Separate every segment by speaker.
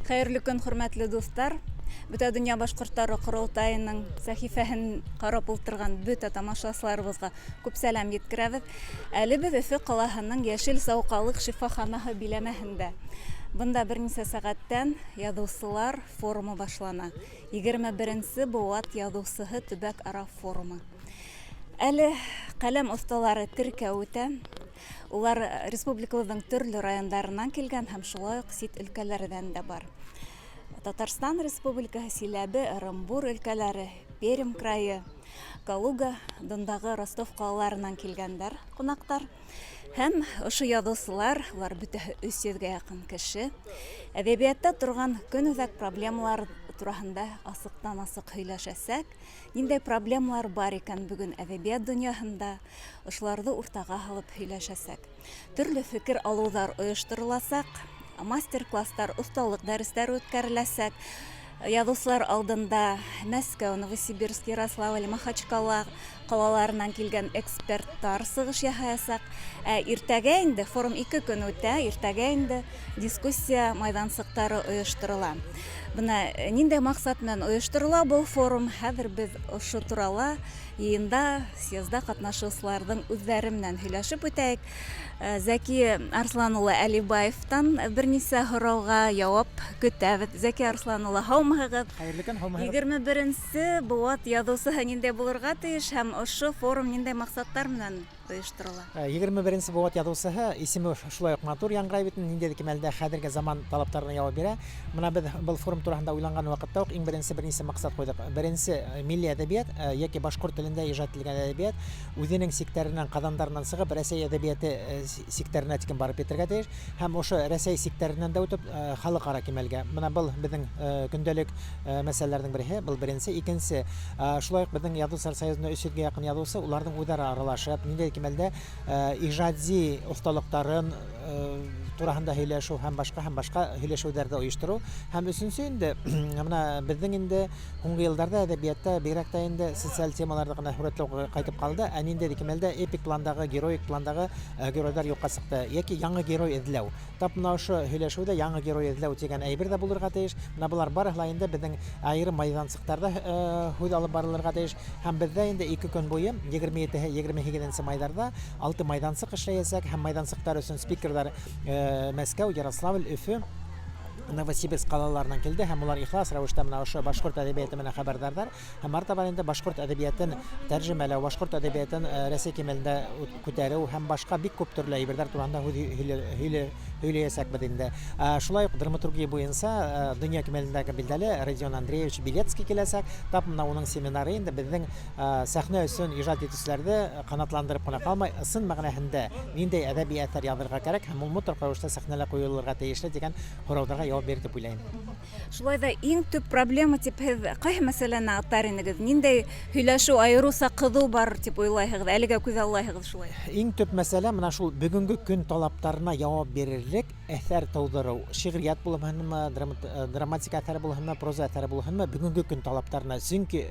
Speaker 1: Хәйерле көн, хөрмәтле дуҫтар! Бөтә дөнья башҡорттары ҡоролтайының сәхифәһен ҡарап ултырған бөтә тамашасыларыбыҙға күп сәләм еткерәбеҙ. Әле беҙ Өфө ҡалаһының Йәшел сауҡалыҡ шифаханаһы биләмәһендә. Бында бер нисә сәғәттән яҙыусылар форумы башлана. 21 быуат яҙыусыһы төбәк-ара форумы. Әле ҡәләм оҫталары теркәү үтә. Улар республикабыҙҙың төрлө райондарынан килгән һәм шулай уҡ сит өлкәләрҙән дә бар. Татарстан Республикаһы, Силәбе, Ырымбур өлкәләре, Пермь крайы, Калуга, Дондағы Ростов ҡалаларынан килгәндәр ҡунаҡтар. Һәм ошо яҙыусылар, улар бөтәһе 300 гә яҡын кеше, әҙәбиәттә торған көнүҙәк проблемалар тураһында асыҡтан-асыҡ һөйләшәсәк. Ниндәй проблемалар бар икән бөгөн әҙәбиәт донъяһында, ошоларҙы уртаға һалып һөйләшәсәк. Төрлө фекер алыуҙар ойоштороласаҡ, мастер-класстар, оҫталыҡ дәрестәре үткәреләсәк. Яҙыусылар алдында Мәскәү, Новосибирск, Ярославль, Махачкала ҡалаларынан килгән эксперттар сығыш яһаясаҡ. Ә иртәгә инде, форум ике көн үтә, иртәгә инде дискуссия майҙансыҡтары ойошторола. Бына ниндәй маҡсат менән ойошторола был форум, хәҙер беҙ ошо турала йыйында, съезда ҡатнашыусыларҙың үҙҙәре менән һөйләшеп үтәйек. Зәки Арслан улы Әлибаевтан бер нисә һорауға яуап көтәбеҙ. Зәки Арслан улы, һаумыһығыҙ?
Speaker 2: Хәйерле көн, һаумыһығыҙ.
Speaker 1: 21-нсе быуат яҙыусыһы ниндәй булырға тейеш һәм ошо форум ниндәй маҡсаттар менән ойошторола?
Speaker 2: 21-нсе быуат яҙыусыһы исеме шулай уҡ матур яңғырай бит, ниндәйҙер кимәлдә хәҙерге заман талаптарына яуап бирә. Мына беҙ был форум тураһында уйланған ваҡытта уҡ иң беренсе бер нисә маҡсат ҡуйҙыҡ. Беренсе, милли әҙәбиәт йәки башҡорт телендә ижад ителгән әҙәбиәт үҙенең сиктәренән, ҡаҙандарынан сығып, Рәсәй әҙәбиәте сиктәренә тиклем барып етергә тейеш һәм ошо Рәсәй сиктәренән дә үтеп, халыҡ-ара кимәлгә. Мына был беҙҙең көндәлек мәсьәләләрҙең береһе, был беренсе. Икенсе, шулай уҡ беҙҙең Яҙыусылар союзында 300 гә яҡын яҙыусы, уларҙың үҙ-ара аралашып, ниндәй кимәлдә ижади оҫталыҡтарын тураһында һөйләшеү һәм башҡа һәм башҡа һөйләшеүҙәрҙе ойоштороу. Һәм өсөнсө инде, мына беҙҙең инде һуңғы йылдарҙа әҙәбиәттә бигерәк тә инде социаль темаларҙы ғына һүрәтләү ҡайтып ҡалды, ә ниндәйҙер кимәлдә эпик пландағы, героик пландағы геройҙар юҡҡа сыҡты йәки яңы герой эҙләү. Тап мына ошо һөйләшеүҙә яңы герой эҙләү тигән әйбер ҙә булырға тейеш. Мына былар барыһы ла инде беҙҙең айырым майҙансыҡтарҙа һүҙ алып барылырға тейеш. Һәм беҙҙә инде ике көн буйы, 27-һе, 28-нсе майҙарҙа алты майҙансыҡ эшләйәсәк һәм майҙансыҡтар өсөн спикерҙар Мәскәү, Ярославль, Өфө, Новосибирск ҡалаларынан килде һәм улар ихлас рәүештә мына ошо башҡорт әҙәбиәте менән хәбәрдарҙар һәм артабан инде башҡорт әҙәбиәтен тәржемәләү, башҡорт әҙәбиәтен Рәсәй кимәлендә күтәреү һәм башҡа бик күп төрлө әйберҙәр тураһында һүҙ һөйләйәсәкбеҙ инде. Шулай уҡ драматургия буйынса донъя кимәлендәге билдәле Родион Андреевич Белецкий киләсәк. Тап мына уның семинары инде беҙҙең сәхнә өсөн ижад итеүселәрҙе ҡанатландырып ҡына ҡалмай, ысын мәғәнәһендә ниндәй әҙәби әҫәр яҙырға кәрәк һәм ул мотлаҡ рәүештә сәхнәлә ҡуйылырға тейешле тигән һорауҙарға яуап бирер дип уйлайым.
Speaker 1: Шулай ҙа иң төп проблема тип һеҙ ҡайһы мәсьәләне атар инегеҙ? Ниндәй һөйләшеү айырыуса ҡыҙыу барыр тип уйлайһығыҙ? Әлегә күҙаллайһығыҙ шулай?
Speaker 2: Иң төп мәсьәлә мына шул бөгөнгө көн талаптарына яуап бирерлек әҫәр тыуҙырыу. Шиғриәт булһынмы, драматик әҫәр булһынмы, проза әҫәре булһынмы, бөгөнгө көн талаптарына. Сөнки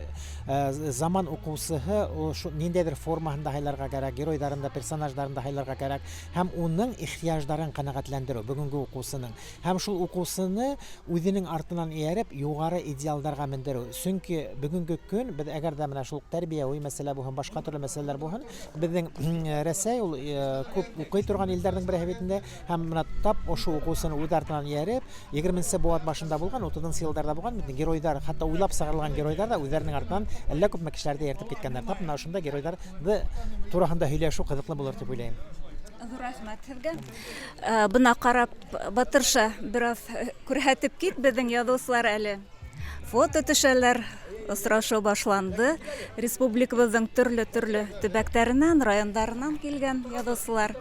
Speaker 2: заман уҡыусыһы ул ниндәйҙер формаһын да һайларға кәрәк, геройҙарын да, персонаждарын да һайларға кәрәк һәм уның ихтыяждарын ҡәнәғәтләндереү бөгөнгө уҡыусының. Һәм шул укыусыны үзенең артынан ияреп, югары идеалдарга мендерү. Чөнки бүгенге көн, без әгәр дә менә шул тәрбияви мәсьәлә булһын, башка төрле мәсьәләләр булһын, безнең Рәсәй ул күп укый торган илдәрнең береһе бит инде. Һәм менә тап ошо укыусыны үз артынан ияреп, 20-нче быуат башында булган, 30-нчы елларда булган бит геройдар, хәтта уйлап чыгарылган геройдар да үзләренең артынан әллә күпме кешеләрне ияртеп киткәннәр. Тап менә шунда геройдарны тураһында һөйләшү кызыклы булыр дип уйлыйм.
Speaker 1: Зур рәхмәт һеҙгә. Бына ҡарап, Батырша, бераз күрһәтеп кит, беҙҙең яҙыусылар әле фото төшәләр. Осрашыу башланды. Республикабыҙҙың төрлө-төрлө төбәктәренән, райондарынан килгән яҙыусылар.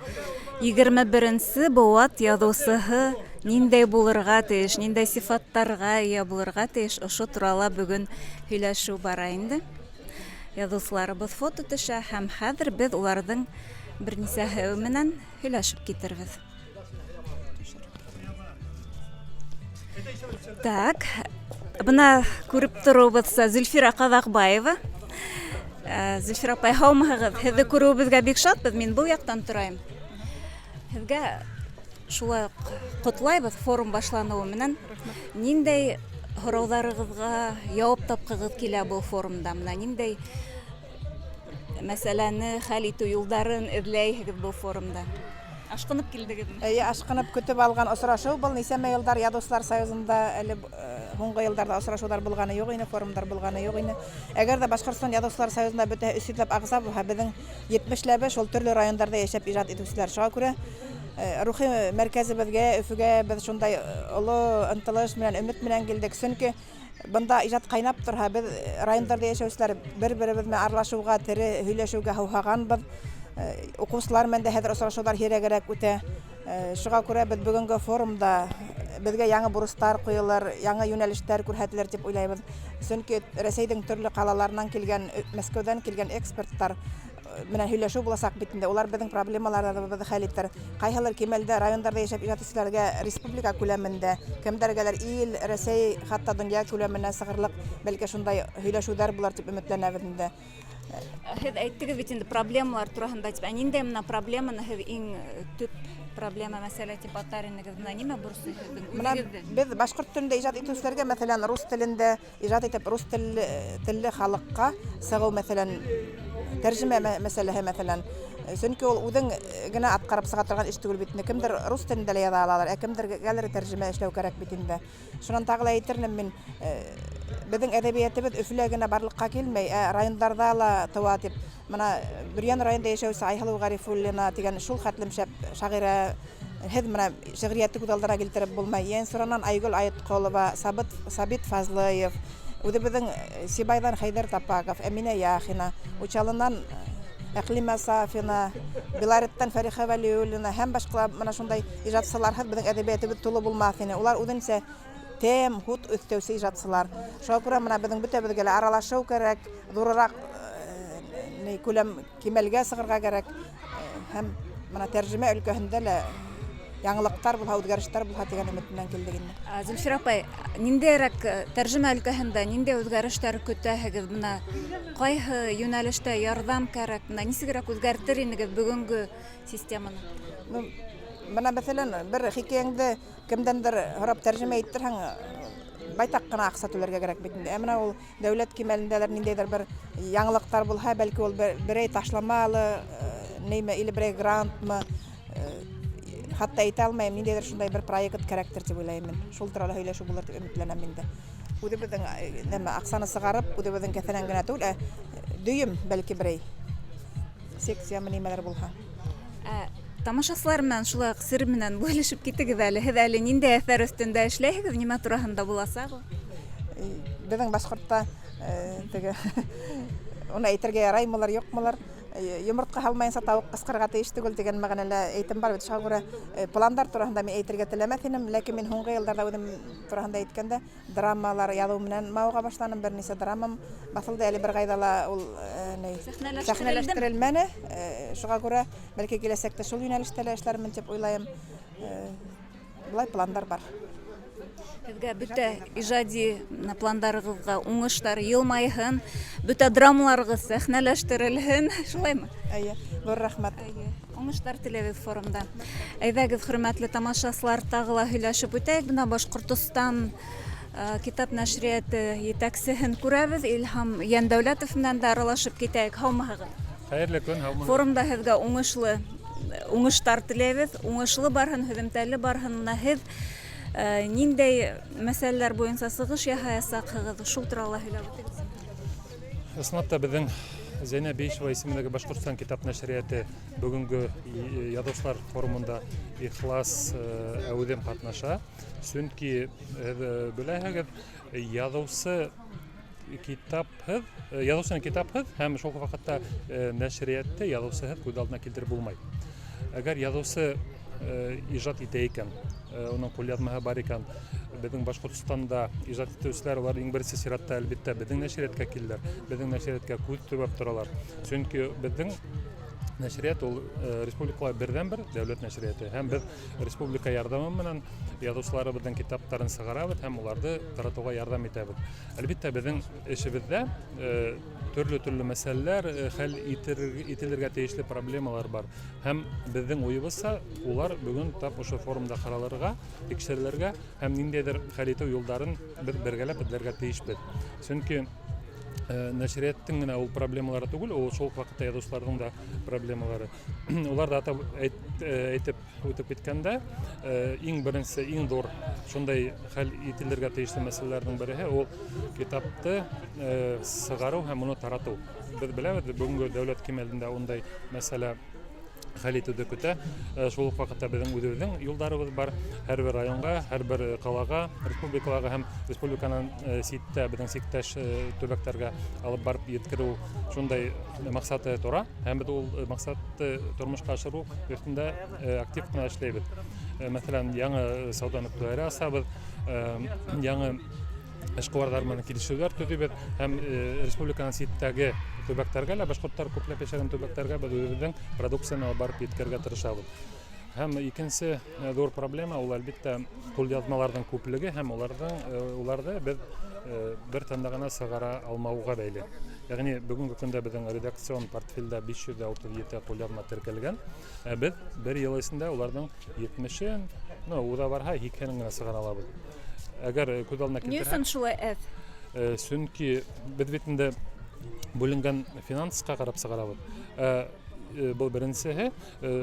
Speaker 1: 21-нсе быуат яҙыусыһы ниндәй булырға тейеш, ниндәй сифаттарға эйә булырға тейеш, ошо турала бөгөн һөйләшеү бара инде. Яҙыусыларыбыҙ фото төшә һәм хәҙер беҙ уларҙың бер нисәһе менән һөйләшеп китербеҙ. Так, бына күреп тороуыбыҙса Зөлфирә Ҡаҙаҡбаева. Э, Зөлфирә апай, һаумыһығыҙ? Һеҙҙе күреүебеҙгә бик шатбыҙ. Мин был яҡтан торайым. Һеҙгә Шулай уҡ ҡотлайбыҙ форум башланыуы менән. Ниндәй һорауҙарығыҙға яуап тапҡығыҙ килә был форумда? Мына ниндәй мәсьәләне хәл итеү юлдарын эҙләйһегеҙ был форумда? Ашҡынып килдегеҙме?
Speaker 3: Эйе, ашҡынып көтөп алған осрашыу был. Нисәмә йылдар Яҙыусылар союзында әле һуңғы йылдарҙа осрашыуҙар булғаны юҡ ине, форумдар булғаны юҡ ине. Әгәр ҙә Башҡортостан Яҙыусылар союзында бөтәһе 300 ләп ағза булһа, беҙҙең 70 ләбе шул төрлө райондарҙа йәшәп ижад итеүселәр. Шуға күрә рухи мәркәзебеҙгә, Өфөгә беҙ шундай оло ынтылыш менән, өмөт менән килдек. Сөнки бында ижад ҡайнап торһа, беҙ райондарҙа йәшәүселәр бер-беребеҙ менән аралашыуға, тере һөйләшеүгә һыуһағанбыҙ. Уҡыусылар менән дә хәҙер осрашыуҙар һирәгерәк үтә. Шуға күрә беҙ бөгөнгө форумда беҙгә яңы бурыстар ҡуйылыр, яңы йүнәлештәр күрһәтелер тип уйлайбыҙ. Сөнки Рәсәйҙең төрлө ҡалаларынан килгән, Мәскәүҙән килгән эксперттар менән һөйләшеү буласаҡ бит инде. Улар беҙҙең проблемаларыбыҙҙы хәл итер. Ҡайһылыр кимәлдә райондарҙа йәшәп ижад итеүселәргә республика күләмендә, кемдәргәлер ил, Рәсәй, хатта донъя күләменә сығырлыҡ, бәлки шундай һөйләшеүҙәр булыр тип өмөтләнәбеҙ инде.
Speaker 1: Һеҙ әйттегеҙ бит инде проблемалар тураһында тип. Ә ниндәй мына проблеманы һеҙ иң төп проблема, мәсьәлә тип атар инегеҙ? Мына нимә борсой һеҙҙең
Speaker 3: Мына
Speaker 1: үҙегеҙҙе?
Speaker 3: беҙ башҡорт телендә ижад итеүселәргә, мәҫәлән, рус телендә ижад итеп, рус телле халыҡҡа сығыу, мәҫәлән, тәржемә мәсьәләһе, мәҫәлән. Сөнки ул үҙең генә атҡарып сыға торған эш түгел бит инде. Кемдер рус телендә лә яҙа алалар, ә кемдергәлер тәржемә эшләү кәрәк бит инде. Шунан тағы ла әйтер инем мин, беҙҙең әҙәбиәтебеҙ Өфөлә генә барлыҡҡа килмәй, ә райондарҙа ла тыуа тип. Мына Бөрйән районында йәшәүсе Айһылыу Ғәрифуллина тигән шул хәтлем шәп шағирә, һеҙ мына шиғриәтте күҙ алдына килтереп булмай. Ейәнсуранан Айгөл Айытҡолова, Сабит Фазлыев, үҙебеҙҙең Сибайҙан Хәйҙәр Тапаков, Әминә Яхина, Учалынан Әҡлимә Сафина, Белореттан Фәриха Вәлиуллина һәм башҡалар, мына шундай ижадсыларһыҙ беҙҙең әҙәбиәтебеҙ тулы булмаҫ ине. Улар үҙенсә тәм, һут өҫтәүсе ижадсылар. Шуға күрә мына беҙҙең бөтәбеҙгә лә аралашыу кәрәк, ҙурыраҡ ни күләм кимәлгә сығырға кәрәк. Һәм мына тәржемә өлкәһендә лә яңылыҡтар булһа, үҙгәрештәр булһа тигән өмөт менән килдек инде.
Speaker 1: Зөлфирә апай, ниндәйерәк тәржемә өлкәһендә ниндәй үҙгәрештәр көтәһегеҙ? Мына ҡайһы йүнәлештә ярҙам кәрәк? Мына нисегерәк үҙгәртер инегеҙ бөгөнгө системаны?
Speaker 3: Ну, мына мәҫәлән, бер хикәйәңде кемдәндер һорап тәржемә иттерһәң, байтаҡ ҡына аҡса түләргә кәрәк бит инде. Ә мына ул дәүләт кимәлендәлер ниндәйҙер бер яңылыҡтар булһа, бәлки ул берәй ташламалы, нейме, или берәй грантмы, хатта әйтә алмайым, ниндәйҙер шундай бер проект кәрәктер тип уйлайым мин. Шул турала һөйләшеү булыр тип өмөтләнәм инде. Үҙебеҙҙең нәмә аҡсаны сығарып, үҙебеҙҙең кеҫәнән генә түгел, ә дөйөм бәлки берәй секциямы нимәлер булһа.
Speaker 1: Ә тамашасылар менән шулай уҡ сер менән бүлешеп китегеҙ әле. Һеҙ әле ниндәй әҫәр өҫтөндә эшләйһегеҙ, нимә тураһында буласаҡ ул?
Speaker 3: Беҙҙең башҡортта теге уны әйтергә яраймылар, юҡмылар. Йомортҡа һалмайынса тауыҡ ҡысҡырырға тейеш түгел тигән мәғәнәлә әйтем бар бит. Шуға күрә пландар тураһында мин әйтергә теләмәҫ инем, ләкин мин һуңғы йылдарҙа үҙем тураһында әйткәндә драмалар яҙыу менән мауыға башланым, бер нисә драмам баҫылды, әле бер ҡайҙа ла ул ни,
Speaker 1: Сәхнәләштерелдеме?
Speaker 3: сәхнәләштерелмәне. Шуға күрә бәлки киләсәктә шул йүнәлештә лә эшләрмен тип уйлайым. Былай пландар бар.
Speaker 1: Һеҙгә бөтә ижади пландарығыҙға уңыштар йылмайһын, бөтә драмаларығыҙ сәхнәләштерелһен, шулаймы?
Speaker 3: Эйе, ҙур рәхмәт.
Speaker 1: Эйе, уңыштар теләйбеҙ форумда. Әйҙәгеҙ, хөрмәтле тамашасылар, тағы ла һөйләшеп үтәйек. Бына Башҡортостан китап нәшриәте етәксеһен күрәбеҙ, Илһам Йәндәүләтов менән дә аралашып китәйек. Һаумыһығыҙ?
Speaker 4: Хәйерле көн, һаумыһығыҙ.
Speaker 1: Форумда һеҙгә уңыштар теләйбеҙ. Уңышлы барһын, һөҙөмтәле барһын. Бына һеҙ ниндәй мәсьәләләр буйынса сығыш яһаясаҡһығыҙ, шул турала һөйләп үтегеҙ.
Speaker 4: Ысынлап та беҙҙең Зәйнәб Бейишева исемендәге Башҡортостан китап нәшриәте бөгөнгө яҙыусылар форумында ихлас әүҙем ҡатнаша. Сөнки һеҙ беләһегеҙ, яҙыусы китапһыҙ, яҙыусыны китапһыҙ һәм шул уҡ ваҡытта нәшриәтте яҙыусыһыҙ күҙ алдына килтереп булмай. Әгәр яҙыусы ижад итә икән, уның ҡулъяҙмаһы бар икән, беҙҙең Башҡортостанда ижад итеүселәр улар иң беренсе сиратта әлбиттә беҙҙең нәшриәткә киләләр, беҙҙең нәшриәткә күҙ төбәп торалар. Сөнки беҙҙең Нәшрият ул республикала берҙән-бер дәүләт нәшрияты, һәм беҙ республика ярҙамы менән яҙыусыларыбыҙҙың китаптарын сығарабыҙ һәм уларҙы таратыуға ярҙам итәбеҙ. Әлбиттә, беҙҙең эшебеҙҙә төрлө-төрлө мәсьәләләр, хәл ителергә тейешле проблемалар бар. Һәм беҙҙең уйыбыҙса, улар бөгөн тап ошо форумда ҡаралырға, тикшерелергә һәм ниндәйҙер хәл итеү юлдарын беҙ бергәләп эҙләргә тейешбеҙ. Сөнки нәшриәттең генә ул проблемалары түгел, ул шул уҡ ваҡытта яҙыусыларҙың да проблемалары. Улар да атап әйтеп үтеп киткәндә, иң беренсе, иң ҙур шундай хәл ителергә тейешле мәсьәләләрҙең береһе ул китапты сығарыу һәм уны таратыу. Беҙ беләбеҙ, бөгөнгө дәүләт кимәлендә ундай мәсьәлә хәл итеүҙе көтә. Шул уҡ ваҡытта беҙҙең үҙебеҙҙең юлдарыбыҙ бар. Һәр бер районға, һәр бер ҡалаға, республикалағы һәм республиканан ситтә беҙҙең сиктәш төбәктәргә алып барып еткереү шундай маҡсаты тора. Һәм беҙ ул маҡсатты тормошҡа ашырыу өҫтөндә актив ҡына эшләйбеҙ. Мәҫәлән, яңы сауҙа нөктәләре асабыҙ, яңы эшҡыуарҙар менән килешеүҙәр төҙөйбөҙ һәм республиканан ситтәге төбәктәргә лә, башҡорттар күпләп йәшәгән төбәктәргә беҙ үҙебеҙҙең продукцияны алып барып еткерергә тырышабыҙ. Һәм икенсе ҙур проблема ул, әлбиттә, ҡулъяҙмаларҙың күплеге һәм уларҙы беҙ бер тында ғына сығара алмауға бәйле. Йәғни бөгөнгө көндә беҙҙең редакцион портфелдә 537 ҡулъяҙма теркәлгән. Ә беҙ бер йыл эсендә уларҙың 70-ен, уҙа барһа, 80-ен генә сығара алабыҙ. Әгәр күҙ алдына
Speaker 1: Ни
Speaker 4: килтерһәк,
Speaker 1: өсөн шулай әҙ?
Speaker 4: Сөнки беҙ бит инде бүленгән финансҡа ҡарап сығарабыҙ. Был беренсеһе,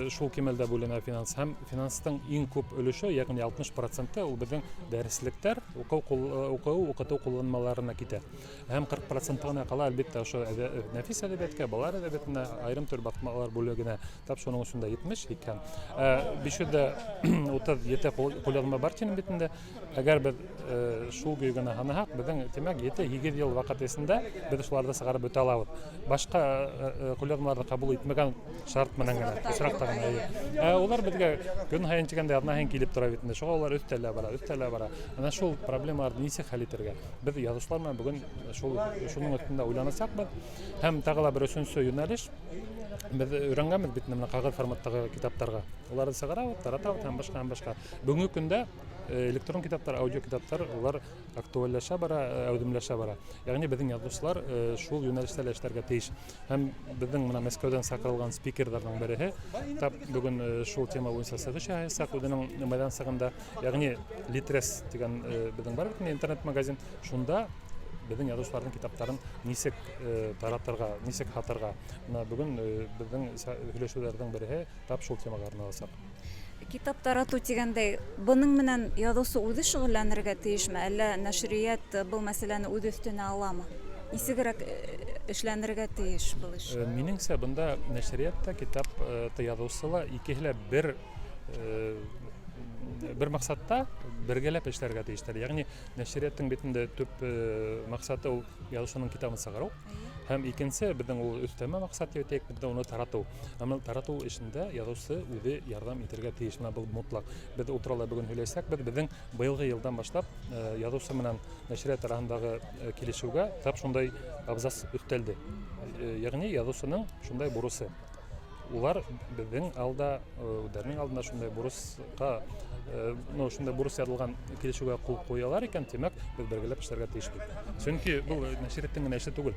Speaker 4: шул кимәлдә бүленә финанс, һәм финанстың иң күп өлөшө, йәғни 60% ул беҙҙең дәреслектәр, уҡыу, уҡытыу ҡулланмаларына китә. Һәм 40% ғына ҡала, әлбиттә, ошо нәфис әҙәбиәткә, балалар әҙәбиәтенә, айырым төр баҫмалар бүлегенә. Тап шуның өсөн дә 70 икән. 537 ҡулъяҙма бар тинем бит инде. Әгәр беҙ шул көйгә генә һанаһаҡ, беҙҙең, тимәк, ете-һигеҙ йыл ваҡыт эсендә беҙ шуларҙы сығарып бөтә алабыҙ. Башҡа ҡулъяҙмаларҙы ҡабул итмәгән шарт менән генә, осраҡта ғына, эйе. Улар беҙгә көн һайын тигәндә, аҙна һайын килеп тора бит инде. Шуға улар өҫтәлә бара, өҫтәлә бара. Ана шул проблемаларҙы нисек хәл итергә? Беҙ яҙыусылар менән бөгөн шуның өҫтөндә уйланасаҡбыҙ. Һәм тағы ла бер өсөнсө йүнәлеш. Беҙ өйрәнгәнбеҙ бит инде бына ҡағыҙ форматтағы китаптарға. Уларҙы сығарабыҙ, таратабыҙ һәм башҡа, һәм башҡа. Бөгөнгө көндә электрон китаптар, аудио китаптар улар актуалләшә бара, әүҙемләшә бара. Йәғни беҙҙең яҙыусылар шул йүнәлештә лә эшләргә тейеш. Һәм беҙҙең бына Мәскәүҙән саҡырылған спикерҙарҙың береһе тап бөгөн шул тема буйынса сығыш яһаясаҡ үҙенең майҙансығында. Йәғни Литрес тигән беҙҙең бар бит инде интернет-магазин, шунда беҙҙең яҙыусыларҙың китаптарын нисек таратырға, нисек һатырға. Бына бөгөн беҙҙең һөйләшеүҙәрҙең береһе тап шул темаға арналасаҡ.
Speaker 1: Китап таратыу тигәндәй, бының менән яҙыусы үҙе шөғөлләнергә тейешме, әллә нәшриәт был мәсьәләне үҙ өҫтөнә аламы? Нисегерәк эшләнергә тейеш был эш?
Speaker 4: Минеңсә, бында нәшриәт тә, китап яҙыусы ла икеһе лә бер маҡсатта бергәләп эшләргә тейештәр. Йәғни нәшриәттең бит инде төп маҡсаты ул яҙыусының китабын сығарыу. Һәм икенсе беҙҙең ул өҫтәмә маҡсат тип әйтәйек, беҙҙә уны таратыу. Әммә таратыу эшендә яҙыусы үҙе ярҙам итергә тейеш. Бына был мотлаҡ. Беҙ ул турала бөгөн һөйләшсәк, беҙҙең быйылғы йылдан башлап яҙыусы менән нәшриәт араһындағы килешеүгә тап шундай абзац өҫтәлде. Йәғни яҙыусының шундай бурысы. Улар беҙҙең алда, үҙҙәренең алдында шундай бурысҡа ну, шундай бурыс яҙылған килешеүгә ҡул ҡуялар икән, тимәк, беҙ бергәләп эшләргә тейешбеҙ. Сөнки был нәшриәттең генә эше түгел.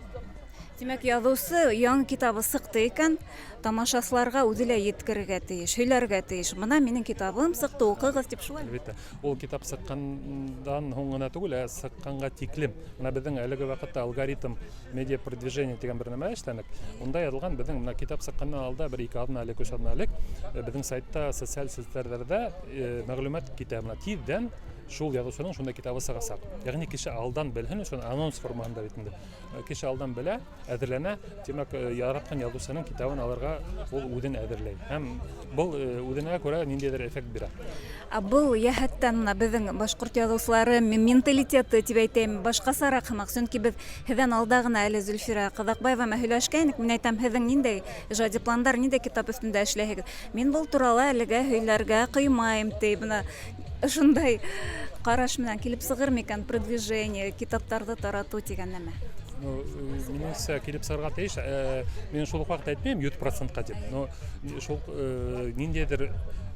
Speaker 1: Тимәк, яҙыусы яңы китабы сыҡты икән, тамашасыларға үҙе лә еткерергә тейеш, һөйләргә тейеш. Бына минең китабым сыҡты, уҡығыҙ тип шулай.
Speaker 4: Әлбиттә, ул китап сыҡҡандан һуң ғына түгел, ә сыҡҡанға тиклем. Бына беҙҙең әлеге ваҡытта алгоритм медиа продвижение тигән бер нәмә эшләнек. Унда яҙылған беҙҙең бына китап сыҡҡандан алда бер ике аҙна элек, өс аҙна элек беҙҙең сайтта, социаль селтәрҙәрҙә мәғлүмәт китә. Бына тиҙҙән шул яҙыусының шундай китабы сығасаҡ. Йәғни кеше алдан белһен өсөн анонс формаһында бит инде. Кеше алдан белә, әҙерләнә, тимәк, яратҡан яҙыусының китабын алырға ул үҙен әҙерләй. Һәм был үҙенә күрә ниндәйҙер эффект бирә.
Speaker 1: Ә был йәһәттән бына беҙҙең башҡорт яҙыусылары менталитеты тип әйтәйем, башҡасараҡ һымаҡ. Сөнки беҙ һеҙҙән алда ғына әле Зөлфирә Ҡаҙаҡбаева менән һөйләшкәйнек. Мин әйтәм, һеҙҙең ниндәй ижади пландар, ниндәй китап өҫтөндә эшләйһегеҙ? Мин был турала әлегә һөйләргә ҡыймайым, ти. Бына ошондай ҡараш менән килеп сығыр микән продвижение, китаптарҙы таратыу тигән нәмә?
Speaker 4: Ну, минеңсә, килеп сығырға тейеш. Мин шул уҡ ваҡытта әйтмәйем 100 процентҡа тип, но шул ниндәйҙер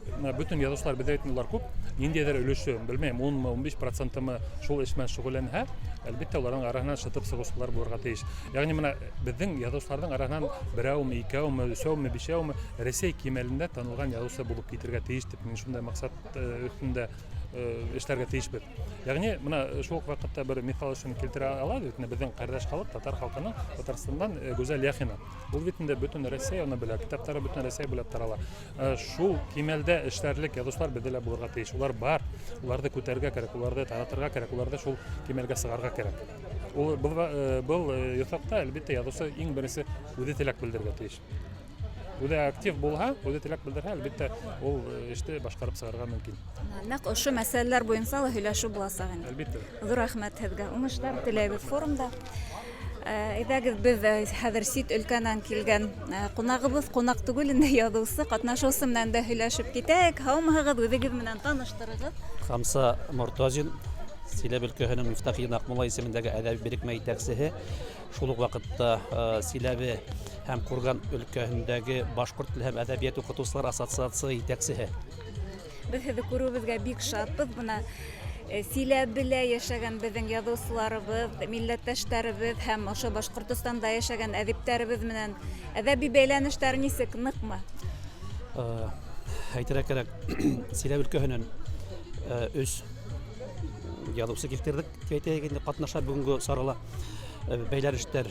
Speaker 4: бына бөтөн яҙыусылар, беҙҙә бит улар күп, ниндәйҙер өлөшө, белмәйем, 10мы, 15 процентымы шул эш менән шөғөлләнһә, әлбиттә, уларҙың араһынан шытып сығыусылар булырға тейеш. Йәғни бына беҙҙең яҙыусыларҙың араһынан берәүме, икәүме, өсәүме, бишәүме Рәсәй кимәлендә танылған яҙыусы булып китергә тейеш тип мин шундай маҡсат өҫтөндә эшләргә тейешбеҙ. Йәғни бына шул уҡ ваҡытта бер миҫал өсөн килтерә алабыҙ бит: беҙҙең ҡәрҙәш халыҡ, татар халҡының Татарстандан Гүзәл Яхина. Ул бит инде бөтөн Рәсәй уны белә, китаптары бөтөн Рәсәй буйлап тарала. Шул кимәлдә эшләрлек яҙыусылар беҙҙә лә булырға тейеш. Улар бар, уларҙы күтәрергә кәрәк, уларҙы таратырға кәрәк, уларҙы шул кимәлгә сығарырға кәрәк. Ул был юҫыҡта, әлбиттә, яҙыусы иң беренсе үҙе теләк белдерергә тейеш. Үҙе актив булһа, үҙе теләк белдерһә, әлбиттә, ул эште башҡарып сығарырға мөмкин.
Speaker 1: Нәҡ ошо мәсьәләләр буйынса ла һөйләшеү буласаҡ инде.
Speaker 4: Әлбиттә.
Speaker 1: Ҙур рәхмәт һеҙгә, уңыштар теләйбеҙ форумда. Әйҙәгеҙ, беҙ хәҙер сит өлкәнән килгән ҡунағыбыҙ, ҡунаҡ түгел инде, яҙыусы, ҡатнашыусы менән дә һөйләшеп китәйек. Һаумыһығыҙ, үҙегеҙ менән таныштырығыҙ.
Speaker 5: Хамса Мортазин, Силәбе өлкәһенең Мифтахетдин Аҡмулла исемендәге әҙәби берекмә етәксеһе, шул уҡ ваҡытта Силәбе һәм Курган өлкәһендәге башҡорт теле һәм әҙәбиәт уҡытыусылар ассоциацияһы етәксеһе.
Speaker 1: Беҙ һеҙҙе күреүебеҙгә бик шатбыҙ. Бына Силәбелә йәшәгән беҙҙең яҙыусыларыбыҙ, милләттәштәребеҙ һәм ошо Башҡортостанда йәшәгән әҙиптәребеҙ менән әҙәби бәйләнештәр нисек, ныҡмы?
Speaker 5: Әйтергә кәрәк, Силәбе өлкәһенән өс яҙыусы килтерҙек тип әйтәйек инде, ҡатнаша бөгөнгө сарала. Бәйләнештәр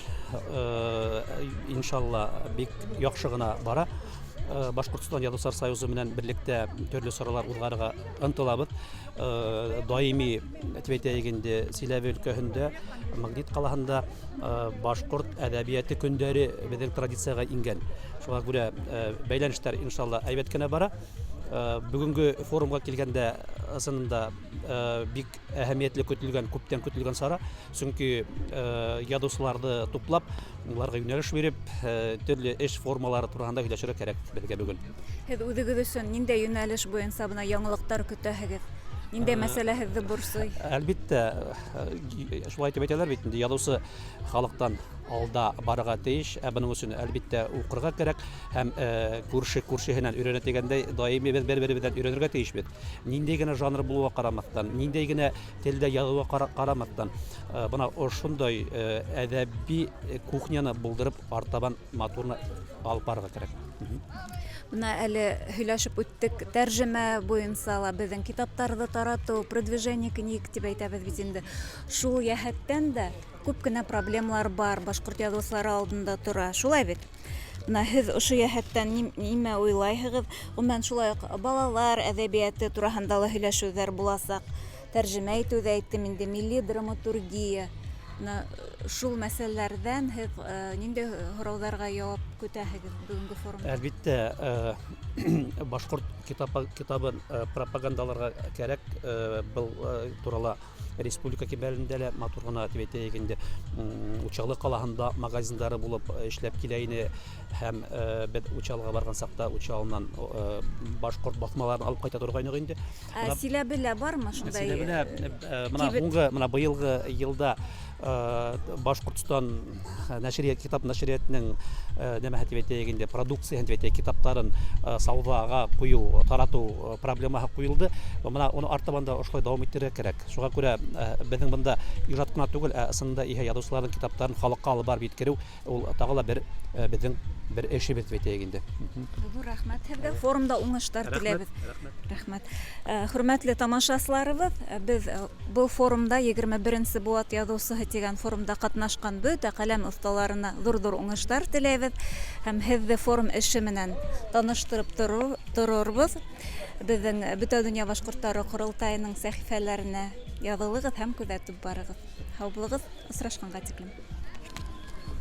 Speaker 5: иншалла бик яҡшы ғына бара. Башҡортостан Яҙыусылар союзы менән берлектә төрлө саралар уҙғарырға ынтылабыҙ. Даими тип әйтәйек инде, Силәбе өлкәһендә, Магнит ҡалаһында башҡорт әҙәбиәте көндәре беҙҙең традицияға ингән. Шуға күрә бәйләнештәр иншалла әйбәт кенә бара. Бөгөнгө форумға килгәндә, ысынында бик әһәмиәтле көтөлгән, күптән көтөлгән сара, сөнки яҙыусыларҙы туплап, уларға йүнәлеш биреп, төрлө эш формалары тураһында һөйләшергә кәрәк беҙгә бөгөн.
Speaker 1: Һеҙ үҙегеҙ өсөн ниндәй йүнәлеш буйынса бына яңылыҡтар көтәһегеҙ? Ниндәй мәсьәлә һеҙҙе борсой?
Speaker 5: Әлбиттә, шулай итеп әйтәләр бит инде, яҙыусы халыҡтан алда барырға тейеш, ә бының өсөн, әлбиттә, уҡырға кәрәк һәм күрше күршеһенән өйрәнә тигәндәй, даими беҙ бер-беребеҙҙән өйрәнергә тейешбеҙ. Ниндәй генә жанр булыуға ҡарамаҫтан, ниндәй генә телдә яҙыуға ҡарамаҫтан, бына ошондай әҙәби кухняны булдырып, артабан матурны алып барырға кәрәк.
Speaker 1: Бына әле һөйләшеп үттек, тәржемә буйынса ла беҙҙең китаптарҙы таратыу, продвижение книг тип әйтәбеҙ бит инде. Шул йәһәттән дә күп кенә проблемалар бар, башҡорт яҙыусылары алдында тора. Шулай бит? Бына һеҙ ошо йәһәттән нимә уйлайһығыҙ? Ғөмүмән, шулай уҡ балалар әҙәбиәте тураһында ла һөйләшеүҙәр буласаҡ. Тәржемә итеүҙе әйттем инде, милли драматургия. Бына шул мәсьәләләрҙән һеҙ ниндәй һорауҙарға яуап көтәһегеҙ бөгөнгө форумда?
Speaker 5: Әлбиттә, башҡорт китабын пропагандаларға кәрәк. Был турала республика кимәлендә лә матур ғына тип әйтәйек инде, Учалы ҡалаһында магазиндары булып эшләп килә ине, һәм беҙ Учалыға барған саҡта Учалынан башҡорт баҫмаларын алып ҡайта торғайныҡ инде.
Speaker 1: Ә Силәбелә бармы шундай?
Speaker 5: Силәбелә бына
Speaker 1: кибет?
Speaker 5: Һуңғы бына быйылғы йылда Башҡортостан нәшриәт, китап нәшриәтенең нәмәһе тип әйтәйек инде, продукцияһын тип әйтәйек, китаптарын сауҙаға ҡуйыу, таратыу проблемаһы ҡуйылды. Бына уны артабан да ошолай дауам иттерергә кәрәк. Шуға күрә беҙҙең бында ижад ҡына түгел, ә ысынында иһә яҙыусыларҙың китаптарын халыҡҡа алып барып еткереү ул тағы ла бер беҙҙең бер эшебеҙ тип әйтәйек инде.
Speaker 1: Ҙур рәхмәт һеҙгә. Форумда уңыштар
Speaker 5: Рәхмәт,
Speaker 1: теләйбеҙ.
Speaker 5: Рәхмәт.
Speaker 1: Рәхмәт. Хөрмәтле тамашасыларыбыҙ, беҙ был форумда, 21-нсе быуат яҙыусыһы тигән форумда ҡатнашҡан бөтә ҡәләм оҫталарына ҙур-ҙур уңыштар теләйбеҙ һәм һеҙҙе форум эше менән таныштырып торорбоҙ. Беҙҙең Бөтә донъя башҡорттары ҡоролтайының сәхифәләренә яҙылығыҙ һәм күҙәтеп барығыҙ. Һау булығыҙ, осрашҡанға тиклем.